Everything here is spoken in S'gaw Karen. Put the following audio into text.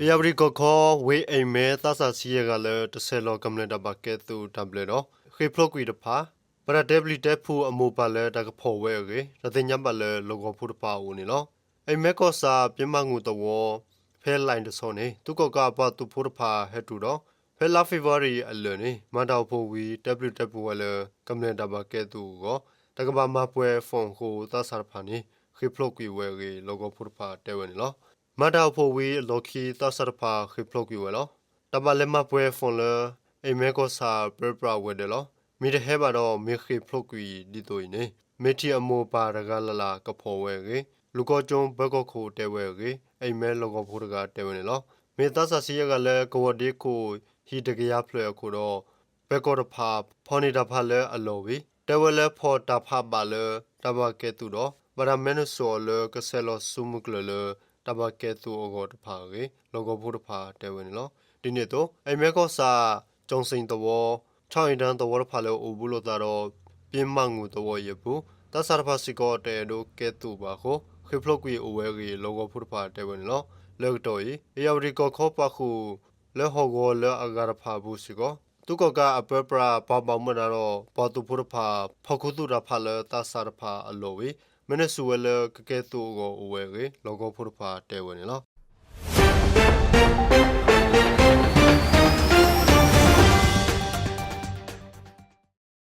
အ့ၣ်ယၣ်ဝတံၣ်ကီၢ်ခီ ဝ့ၢ်အ့ၣ်မဲ သးစၢ်ဆံယဲၢ်ဂၤလၢ တဆဲးလီၤကမျၢၢ်တၢ်ဘၣ်ကဲသုးတၢ်ဘျၢဒီး ဃ့ၢ်ဖျိးကွံာ်တဖၣ် ဘၣ်တၢ်တဲပျံၤတဲဖုးအမိၢ်ပၢ်လၢတၢ်ကဖီၣ်ဝဲအဂ့ၢ် တၢ်သ့ၣ်ညါဘၣ်လၢလီၢ်ကဝီၤဖိတဖၣ်အအိၣ်န့ၣ်လီၤ. အ့ၣ်မဲကီၢ်ဆၣ် ပ့မၢ်ငူၣ်သဝီ ဖဲလၢၣ်တဆီန့ၣ် သုးကီၣ်ကးအပှၤသုးဖိတဖၣ်ဟဲတုၤဒီး ဖဲလါဖ့ၤဘြူၤအါရံၤအလၢာ်န့ၣ် မၤတၢ်အိၣ်ဖှိၣ်ဝံၤ တဲပျံၤတဲဖုးဝဲလၢ ကမျၢၢ်တၢ်ဘၣ်ကဲသုးအဂီၢ် တၢ်ကဘၣ်မၤပှဲၤ form အဃိ သးစၢ်တဖၣ်န့ၣ် ဃ့ၢ်ဖျိးကွံာ်ဝဲအဂ့ၢ် လီၢ်ကဝီၤဖိတဖၣ်တဲဝဲန့ၣ်လီၤ. မၤတၢ်အိၣ်ဖှိၣ်ဝံၤအလီၢ်ခံ သးစၢ်တဖၣ်ဃ့ၢ်ဖျိးကွံာ်ဝဲလီၤ. တၢ်ဘၣ်လဲၤမၤပှဲၤ form လၢ အ့ၣ်မဲကီၢ်ဆၣ်ပၢပြးဝဲၤဒၢးလီၤ. မ့ၢ်တဟဲဘၣ်ဒီး မ့ၢ်ဃ့ၢ်ဖျိးကွံာ်ဒ်သိးအံၤန့ၣ် မ့ၢ်ထံၣ်အမိၢ်ပၢ်တဂၤလၢ်လၢ်ကဖီၣ်ဝဲအဂ့ၢ် လူၤကီၢ်ကၠိဘၢကီၢ်ခိၣ်တဲဝဲအဂ့ၢ် အ့ၣ်မဲလီၢ်ကဝီၤဖိတဂၤတဲဝဲန့ၣ်လီၤ. မ့ၢ်သးစၢ်ဆံယဲၢ်ဂၤလၢ ကဝီၤဒ့ခိၣ်ဟံၣ်တကယၤဖျၢၣ်အခိၣ်ဒီး ပဲၢ်ကီၢ်တဖၣ် ဖီၣ်န့ၢ်တၢ်ဖးလၢအလီၢ်ဝံၤ တဲဝဲလၢဖီၣ်တၢ်ဖးဘၣ်လၢ တၢ်ဘၣ်ကဲသုးဒီး ဘၣ်တၢ်မဲနီၣ်စိအီၤလၢ ကဆဲးလီၤဆူမုၢ်ကျၢၢ်လၢ တၢ်ဘၣ်ကဲသုးအဂီၢ်တဖၣ်အဂ့ၢ် လီၢ်ကဝီၤဖိတဖၣ်တဲဝဲန့ၣ်လီၤ. ဒ်န့ၣ်အသိး အ့ၣ်မဲကီၢ်ဆၣ် ကၠီၣ်စ့ၣ်သဝီ ခၠီၣ်အ့ၣ်တၢ်သဝီတဖၣ်လၢအိၣ်ဘူးလိာ်သးဒီး ပ့မၢ်ငူၣ်သဝီအံၤအပူၤ သးစၢ်တဖၣ်စ့ၢ်ကီး တအဲၣ်ဒိးကဲသုးဘၣ်အဃိ ဃ့ၢ်ဖျိးကွံာ်အိၣ်ဝဲအဂ့ၢ် လီၢ်ကဝီၤဖိတဖၣ်တဲဝဲန့ၣ်လီၤ. လၢကတီၢ်အံၤ အ့ၣ်ယၣ်ဝတံၣ်ကီၢ်ခီပာ်ဃုာ် လၢဟီၣ်ကဝီၤလၢအဂၤတဖၣ်အပူၤစ့ၢ်ကီး သုးကီၣ်ကးအပၢပြး ပှၤဘၣ်မူဘၣ်ဒါဒီး ပှၤသုးဖိတဖၣ် ဖီၣ်ခူသူၣ်တၢ်ဖးလၢသးစၢ်တဖၣ်အလီၢ်ဝံၤ မဲနီၣ်စိဝဲလၢကကဲသုးအဂီၢ်အိၣ်ဝဲအဂ့ၢ် လီၢ်ကဝီၤဖိတဖၣ်တဲဝဲန့ၣ်လီၤ.